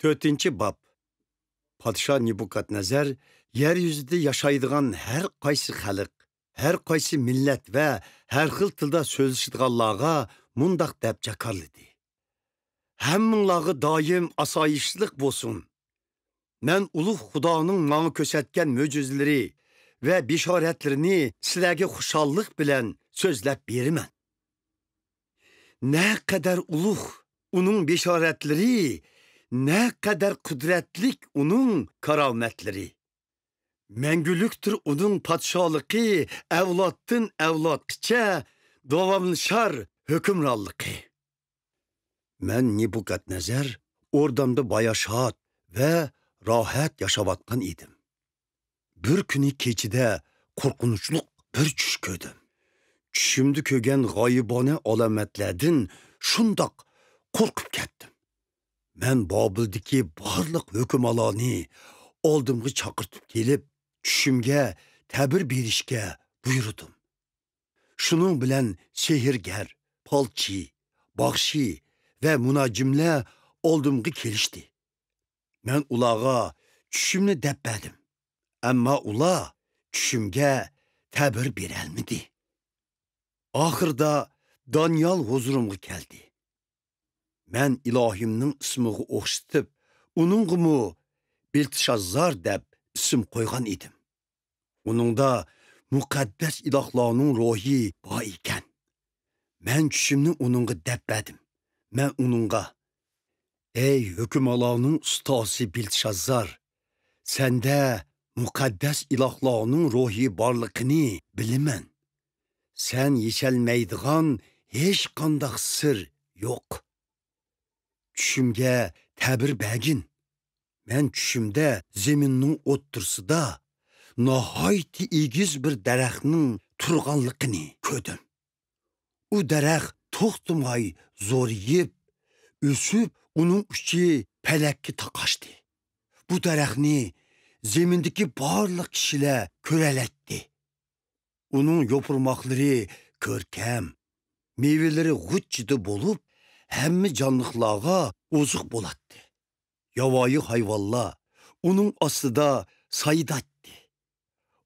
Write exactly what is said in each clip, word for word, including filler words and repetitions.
تۆتىنچى باب. پادىشاھ نېبۇكادنەزەر يەر يۈزىدە ياشايدىغان ھەر قايسى خەلق، ھەر قايسى مىللەت ۋە ھەر خىل تىلدا سۆزلىشىدىغانلارغا مۇنداق دەپ جاكارلىدى: «ھەممىڭلارغا دائىم ئاسايىشلىق بولسۇن! مەن ئۇلۇغ خۇدانىڭ ماڭا كۆرسەتكەن مۆجىزىلىرى ۋە بېشارەتلىرىنى سىلەرگە خۇشاللىق بىلەن سۆزلەپ بېرىمەن.» نەقەدەر ئۇلۇغ ئۇنىڭ بېشارەتلىرى، نەقەدەر قۇدرەتلىك ئۇنىڭ كارامەتلىرى! مەڭگۈلۈكتۇر ئۇنىڭ پادىشاھلىقى، ئەۋلادتىن ئەۋلادقىچە داۋاملىشار ھۆكۈمرانلىقى. مەن نېبۇكادنەزەر ئوردامدا باياشات ۋە راھەت ياشاۋاتقان ئىدىم. بىر كۈنى كېچىدە قورقۇنچلۇق بىر چۈش كۆردۈم. چۈشۈمدە كۆرگەن غايىبانە ئالامەتلەردىن شۇنداق قورقۇپ كەتتىم. مەن بابىلدىكى بارلىق ھۆكۈمالارنى ئالدىمغا چاقىرتىپ كېلىپ، چۈشۈمگە تەبىر بېرىشكە بۇيرۇدۇم. شۇنىڭ بىلەن سېھىرگەر، پالچى، باخشى ۋە مۇناجىملار ئالدىمغا كېلىشتى. مەن ئۇلارغا چۈشۈمنى دەپ بەردىم، ئەمما ئۇلار چۈشۈمگە تەبىر بېرەلمىدى. ئاخىرىدا دانىيال ھۇزۇرۇمغا كەلدى. مەن ئىلاھىمنىڭ ئىسمىغا ئوخشىتىپ، ئۇنىڭغىمۇ بېلتىشاززار دەپ ئىسىم قويغان ئىدىم. ئۇنىڭدا مۇقەددەس ئىلاھلارنىڭ روھى بار ئىكەن. مەن چۈشۈمنى ئۇنىڭغا دەپ بەردىم. مەن ئۇنىڭغا: «ئەي ھۆكۈمالارنىڭ ئۇستازى بېلتىشاززار، سەندە مۇقەددەس ئىلاھلارنىڭ روھى بارلىقىنى بىلىمەن. سەن يېشەلمەيدىغان ھېچقانداق سىر يوق. چۈشۈمگە تەبىر بەرگىن. مەن چۈشۈمدە زېمىننىڭ ئوتتۇرىسىدا ناھايىتى ئېگىز بىر دەرەخنىڭ تۇرغانلىقىنى كۆردۈم. ئۇ دەرەخ توختىماي زورىيىپ، ئۆسۈپ، ئۇنىڭ ئۇچى پەلەككە تاقاشتى. بۇ دەرەخنى زېمىندىكى بارلىق كىشىلەر كۆرەلەيتتى. ئۇنىڭ يوپۇرماقلىرى كۆركەم، مېۋىلىرى غۇچچىدە بولۇپ، ھەممە جانلىقلارغا ئوزۇق بولاتتى. ياۋايى ھايۋانلار ئۇنىڭ ئاستىدا سايىدايتتى.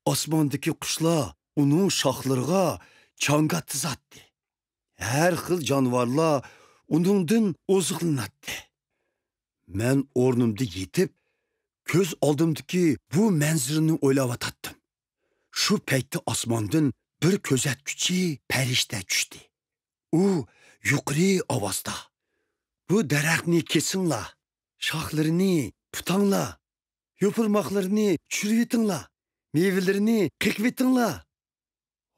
ئاسماندىكى قۇشلار ئۇنىڭ شاخلىرىغا چاڭگا تىزاتتى. ھەر خىل جانىۋارلار ئۇنىڭدىن ئوزۇقلىناتتى. مەن ئورنۇمدا يېتىپ، كۆز ئالدىمدىكى بۇ مەنزىرىنى ئويلاۋاتاتتىم. شۇ پەيتتە ئاسماندىن بىر كۆزەتكۈچى پەرىشتە چۈشتى. ئۇ يۇقىرى ئاۋازدا: «بۇ دەرەخنى كېسىڭلار، شاخلىرىنى پۇتاڭلار، يوپۇرماقلىرىنى چۈشۈرۈۋېتىڭلار، مېۋىلىرىنى قېقىۋېتىڭلار.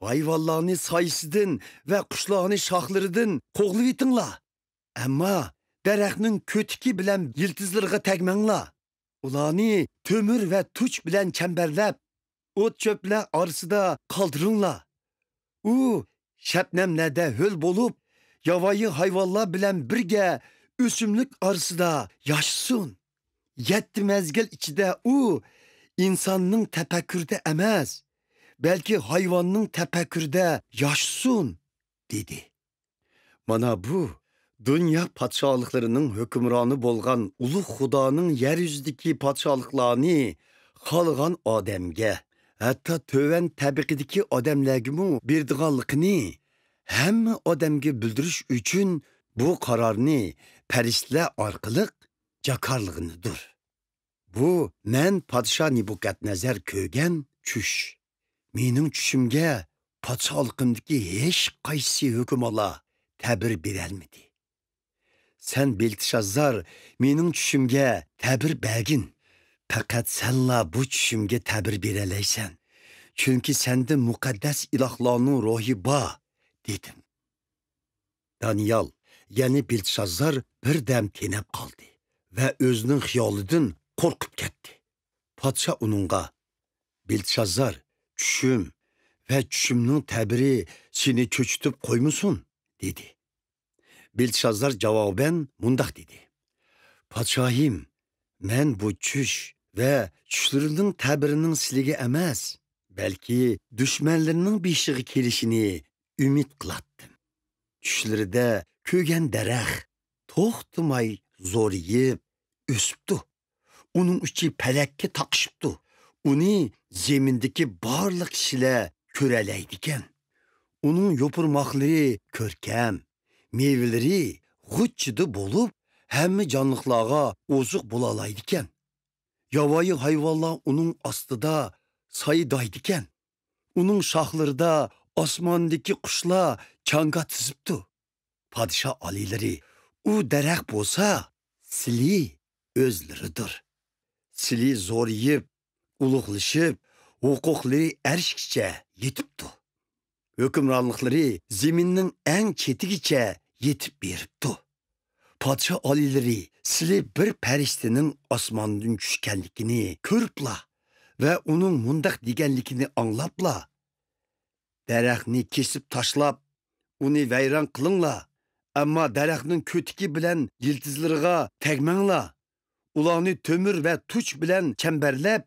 ھايۋانلارنى سايىسىدىن ۋە قۇشلارنى شاخلىرىدىن قوغلىۋېتىڭلار. ئەمما دەرەخنىڭ كۆتىكى بىلەن يىلتىزلىرىغا تەگمەڭلار. ئۇلارنى تۆمۈر ۋە تۇچ بىلەن چەمبەرلەپ، ئوت-چۆپلەر ئارىسىدا قالدۇرۇڭلار. ئۇ شەبنەملەردە ھۆل بولۇپ، ياۋايى ھايۋانلار بىلەن بىرگە ئۆسۈملۈك ئارىسىدا ياشىسۇن. يەتتە مەزگىل ئىچىدە ئۇ ئىنساننىڭ تەپەككۇرىدە ئەمەس، بەلكى ھايۋاننىڭ تەپەككۇرىدە ياشىسۇن» دېدى. مانا بۇ دۇنيا پادىشاھلىقلىرىنىڭ ھۆكۈمرانى بولغان ئۇلۇغ خۇدانىڭ يەر يۈزىدىكى پادىشاھلىقلارنى خالىغان ئادەمگە، ھەتتا تۆۋەن تەبىقىدىكى ئادەملەرگىمۇ بېرىدىغانلىقىنى ھەممە ئادەمگە بىلدۈرۈش ئۈچۈن بۇ قارارنى پەرىشتىلەر ئارقىلىق جاكارلىغىنىدۇر. بۇ مەن پادىشاھ نېبۇكادنەزەر كۆرگەن چۈش. مېنىڭ چۈشۈمگە پادىشاھلىقىمدىكى ھېچقايسى ھۆكۈمالار تەبىر بېرەلمىدى. سەن، بېلتىشاززار، مېنىڭ چۈشۈمگە تەبىر بەرگىن. پەقەت سەنلا بۇ چۈشۈمگە تەبىر بېرەلەيسەن. چۈنكى سەندە مۇقەددەس ئىلاھلارنىڭ روھى بار، دېدىم. دانىيال، يەنى بېلتىشاززار بىردەم تېنەپ قالدى ۋە ئۆزىنىڭ خىيالىدىن قورقۇپ كەتتى. پادىشاھ ئۇنىڭغا: «بېلتىشاززار، چۈشۈم ۋە چۈشۈمنىڭ تەبىرى سېنى چۆچۈتۈپ قويمىسۇن» دېدى. بېلتىشاززار جاۋابەن مۇنداق دېدى: «پادىشاھىم، مەن بۇ چۈش ۋە چۈشلىرىمنىڭ تەبىرىنىڭ سىلىگە ئەمەس، بەلكى دۈشمەنلىرىنىڭ بېشىغا كېلىشىنى ئۈمىد قىلاتتىم. چۈشلىرىدە كۆرگەن دەرەخ توختىماي زورىيىپ، ئۆسۈپتۇ. ئۇنىڭ ئۇچى پەلەككە تاقىشىپتۇ. ئۇنى زېمىندىكى بارلىق كىشىلەر كۆرەلەيدىكەن. ئۇنىڭ يوپۇرماقلىرى كۆركەم، مېۋىلىرى غۇچچىدە بولۇپ، ھەممە جانلىقلارغا ئوزۇق بولالايدىكەن. ياۋايى ھايۋانلار ئۇنىڭ ئاستىدا سايىدايدىكەن. ئۇنىڭ شاخلىرىدا ئاسماندىكى قۇشلار چاڭگا تىزىپتۇ. پادىشاھ ئالىيلىرى، ئۇ دەرەخ بولسا، سىلى ئۆزلىرىدۇر. سىلى زورىيىپ، ئۇلۇغلىشىپ، ھوقۇقلىرى ئەرشكىچە يېتىپتۇ. ھۆكۈمرانلىقلىرى زېمىننىڭ ئەڭ چېتىگىچە يېتىپ بېرىپتۇ. پادىشاھ ئالىيلىرى، سىلى بىر پەرىشتىنىڭ ئاسماندىن چۈشكەنلىكىنى كۆرۈپلا ۋە ئۇنىڭ مۇنداق دېگەنلىكىنى ئاڭلاپلا، دەرەخنى كېسىپ تاشلاپ، ئۇنى ۋەيران قىلىڭلار، ئەمما دەرەخنىڭ كۆتىكى بىلەن يىلتىزلىرىغا تەگمەڭلار. ئۇلارنى تۆمۈر ۋە تۇچ بىلەن چەمبەرلەپ،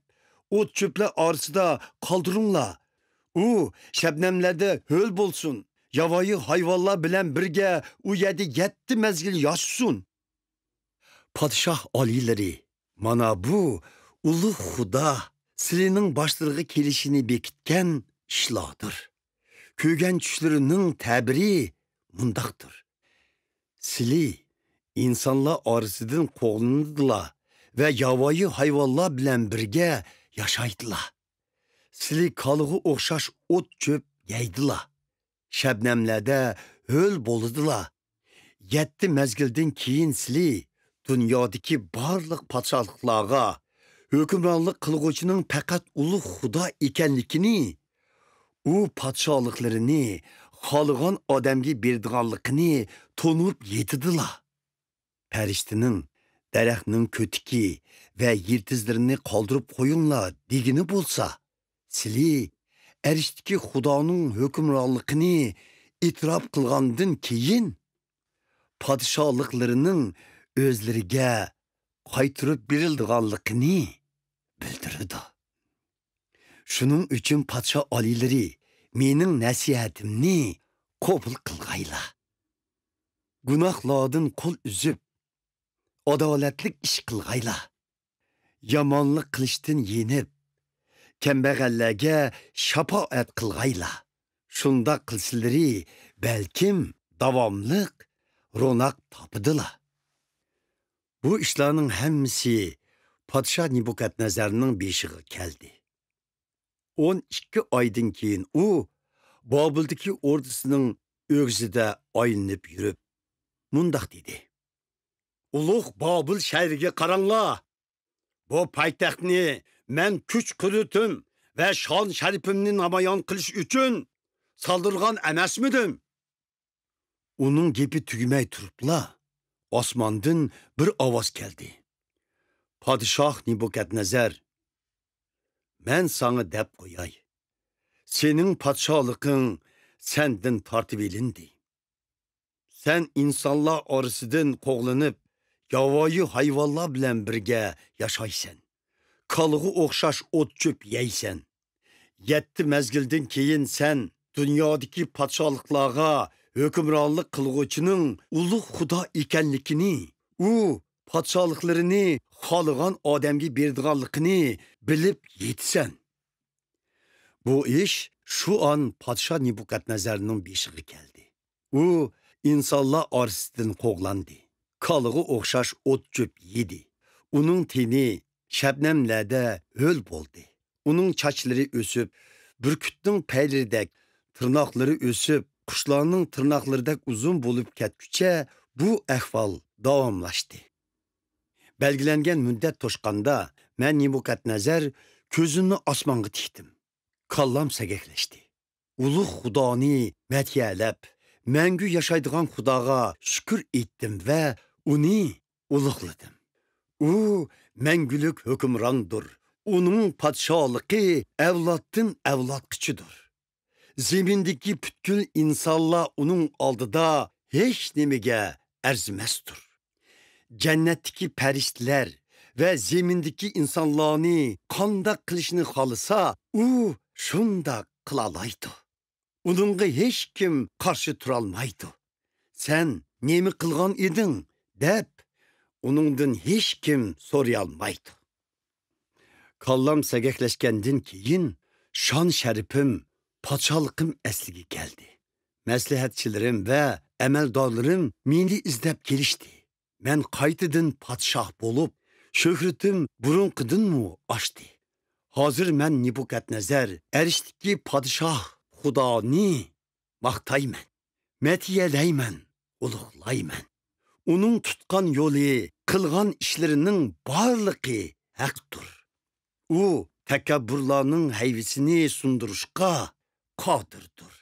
ئوت-چۆپلەر ئارىسىدا قالدۇرۇڭلار. ئۇ شەبنەملەردە ھۆل بولسۇن، ياۋايى ھايۋانلار بىلەن بىرگە ئۇ يەردە يەتتە مەزگىل ياشىسۇن. پادىشاھ ئالىيلىرى، مانا بۇ ئۇلۇغ خۇدا سىلىنىڭ باشلىرىغا كېلىشىنى بېكىتكەن ئىشلاردۇر. كۆرگەن چۈشلىرىنىڭ تەبىرى مۇنداقتۇر. سىلى ئىنسانلار ئارىسىدىن قوغلىنىدىلا ۋە ياۋايى ھايۋانلار بىلەن بىرگە ياشايدىلا. سىلى كالىغا ئوخشاش ئوت-چۆپ يەيدىلا. شەبنەملەردە ھۆل بولىدىلا. يەتتە مەزگىلدىن كېيىن سىلى دۇنيادىكى بارلىق پادىشاھلىقلارغا ھۆكۈمرانلىق قىلغۇچىنىڭ پەقەت ئۇلۇغ خۇدا ئىكەنلىكىنى، ئۇ پادىشاھلىقلىرىنى خالىغان ئادەمگە بېرىدىغانلىقىنى تونۇپ يېتىدىلا. پەرىشتىنىڭ، دەرەخنىڭ كۆتىكى ۋە يىلتىزلىرىنى قالدۇرۇپ قويۇڭلار دېگىنى بولسا، سىلى ئەرشتىكى خۇدانىڭ ھۆكۈمرانلىقىنى ئېتىراپ قىلغاندىن كېيىن، پادىشاھلىقلىرىنىڭ ئۆزلىرىگە قايتۇرۇپ بېرىلىدىغانلىقىنى بىلدۈرىدۇ. شۇنىڭ ئۈچۈن پادىشاھ ئالىيلىرى، مېنىڭ نەسىھەتىمنى قوبۇل قىلغايلا. گۇناھلاردىن قول ئۈزۈپ، ئادالەتلىك ئىش قىلغايلا. يامانلىق قىلىشتىن يېنىپ، كەمبەغەللەرگە شاپائەت قىلغايلا. شۇنداق قىلسىلىرى بەلكىم داۋاملىق روناق تاپىدىلا. بۇ ئىشلارنىڭ ھەممىسى پادىشاھ نېبۇكادنەزەرنىڭ بېشىغا كەلدى. ئون ئىككى ئايدىن كېيىن ئۇ بابىلدىكى ئوردىسىنىڭ ئۆگزىدە ئايلىنىپ يۈرۈپ، مۇنداق دېدى: ئۇلۇغ بابىل شەھىرىگە قاراڭلار! بۇ پايتەختنى مەن كۈچ-قۇدرىتىم ۋە شان-شەرىپىمنى نامايان قىلىش ئۈچۈن سالدۇرغان ئەمەسمىدىم؟ ئۇنىڭ گېپى تۈگىمەي تۇرۇپلا، ئاسماندىن بىر ئاۋاز كەلدى: پادىشاھ نېبۇكادنەزەر، مەن ساڭا دەپ قوياي، سېنىڭ پادىشاھلىقىڭ سەندىن تارتىۋېلىندى. سەن ئىنسانلار ئارىسىدىن قوغلىنىپ، ياۋايى ھايۋانلار بىلەن بىرگە ياشايسەن. كالىغا ئوخشاش ئوت-چۆپ يەيسەن. يەتتە مەزگىلدىن كېيىن سەن دۇنيادىكى پادىشاھلىقلارغا ھۆكۈمرانلىق قىلغۇچىنىڭ ئۇلۇغ خۇدا ئىكەنلىكىنى، ئۇ پادىشاھلىقلىرىنى خالىغان ئادەمگە بېرىدىغانلىقىنى بىلىپ يېتىسەن. بۇ ئىش شۇ ئان پادىشاھ نېبۇكادنەزەرنىڭ بېشىغا كەلدى. ئۇ ئىنسانلار ئارىسىدىن قوغلاندى. كالىغا ئوخشاش ئوت-چۆپ يېدى. ئۇنىڭ تېنى شەبنەملەردە ھۆل بولدى. ئۇنىڭ چاچلىرى ئۆسۈپ، بۈركۈتنىڭ پەيلىرىدەك، تىرناقلىرى ئۆسۈپ، قۇشلارنىڭ تىرناقلىرىدەك ئۇزۇن بولۇپ كەتكۈچە بۇ ئەھۋال داۋاملاشتى. بەلگىلەنگەن مۇددەت توشقاندا، مەن نېبۇكادنەزەر كۆزۈمنى ئاسمانغا تىكتىم. كاللام سەگەكلەشتى. ئۇلۇغ خۇدانى مەدھىيەلەپ، مەڭگۈ ياشايدىغان خۇداغا شۈكۈر ئېيتتىم ۋە ئۇنى ئۇلۇغلىدىم. ئۇ مەڭگۈلۈك ھۆكۈمراندۇر. ئۇنىڭ پادىشاھلىقى ئەۋلادتىن ئەۋلادقىچىدۇر. زېمىندىكى پۈتكۈل ئىنسانلار ئۇنىڭ ئالدىدا ھېچنېمىگە ئەرزىمەستۇر. جەننەتتىكى پەرىشتىلەر ۋە زېمىندىكى ئىنسانلارنى قانداق قىلىشنى خالىسا، ئۇ شۇنداق قىلالايدۇ. ئۇنىڭغا ھېچكىم قارشى تۇرالمايدۇ. «سەن نېمە قىلغان ئىدىڭ؟» دەپ، ئۇنىڭدىن ھېچكىم سورىيالمايدۇ. كاللام سەگەكلەشكەندىن كېيىن، شان-شەرىپىم، پادىشاھلىقىم ئەسلىگە كەلدى. مەسلىھەتچىلىرىم ۋە ئەمەلدارلىرىم مېنى ئىزدەپ كېلىشتى. مەن قايتىدىن پادىشاھ بولۇپ، شۆھرىتىم بۇرۇنقىدىنمۇ ئاشتى. ھازىر مەن نېبۇكادنەزەر ئەرشتىكى پادىشاھ خۇدانى ماختايمەن، مەتھىيەلەيمەن، ئۇلۇغلايمەن. ئۇنىڭ تۇتقان يولى، قىلغان ئىشلىرىنىڭ بارلىقى ھەقتۇر. ئۇ تەكەببۇرلارنىڭ ھەيۋىسىنى سۇندۇرۇشقا قادىردۇر.